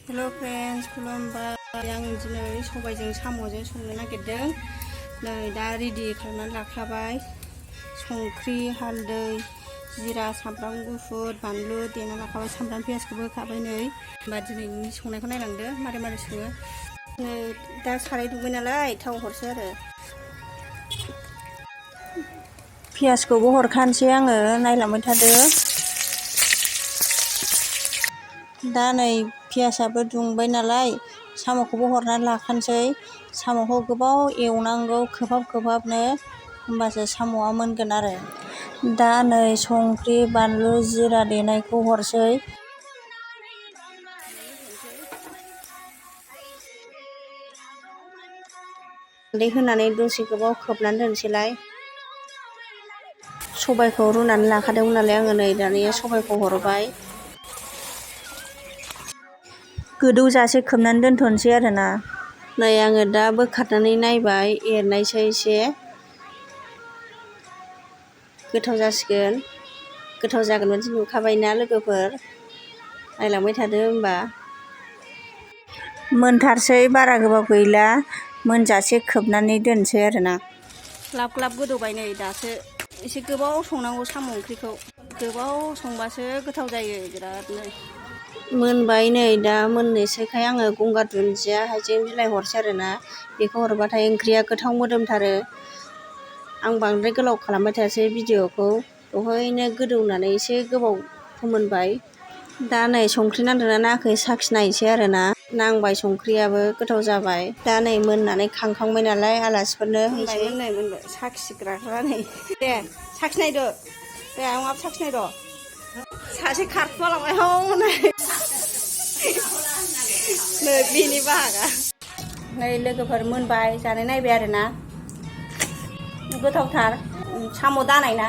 हेल' friends खुलुमबाय आं दिनै सबायजों साम'जों संनो नागिरदों। नै दा रेडि खालामनानै लाखाबाय संख्रि हालदै जिरा सामब्राम गुफुर बानलु देना लाखाबाय सामब्राम पियासखौबो होखाबाय। नै होमबा दिनैनि संनायखौ नायलांदो मारै मारै सङो। नै दा साराय दुंबाय नालाय थाव हरसै आरो पियासखौबो हरखानोसै आङो नायलांबाय थादो। दा नै पियासाबो दुंबाय नालाय साम'खौबो हरनानै लाखानोसै। साम'खौ गोबाव एवनांगौ खोबहाबनो होमबासो साम'आ मोनगोन आरो। दा नै संख्रि बानलु जिरा देनायखौ हरसै। हालदै होनानै दसे गोबाव खोबनानै दोनसैलाय। सबायखौ रुनानै लाखादोंमोन नालाय आङो नै दानिया सबायखौ हरबाय। गोदौजासे खोबनानै दोनथ'नोसै आरोना। नै आङो दा बोखारनानै नायबाय एरनायसै एसे गोथाव जासिगोन। गोथाव जागोन बादि नुखाबायना लोगोफोर नायलांबाय थादो होमबा। मोनथारसै बारा गोबाव गैला मोनजासे खोबनानै दोनसै आरोना। ग्लाब ग्लाब गोदौबाय नै दासो एसे गोबाव संनांगौ साम' ओंख्रिखौ गोबाव संबासो गोथाव जायो बिरादनो। मोनबाय नै दा मोननोसैखाय आङो गंगार दुन्दिया हाइजें बिलाइ हरसै आरोना। बेखौ हरबाथाय ओंख्रिया गोथाव मोदोमथारो। आं बांद्राय गोलाव खालामबाय थायासै भिडिअखौ दहायनो गोदौनानै एसे गोबाव फोमोनबाय। दा नै संख्रि नांदोंना नाङाखै साखिनायसै आरोना। नांबाय संख्रियाबो गोथाव जाबाय। दा नै मोननानै खांखांबाय नालाय आलासिफोरनो हैसै। मोनबाय साखिग्राफ्रा नै दे साखिनायदो दे आंहाबो साखिनायद' सासे खारखुमालांबाय हनै नै बिनि बाहागा। नै लोगोफोर मोनबाय जानाय नायबाय आरोना। गोथावथार साम' दानाय ना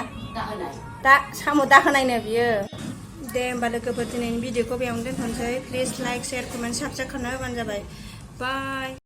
दा साम' दाहोनायनो बियो। दे होमबा लोगोफोर दिनैनि भिडिअखौ बेयावनो दोनथ'नोसै। Please like share comment subscribe खालामना होबानो जाबाय। बाय।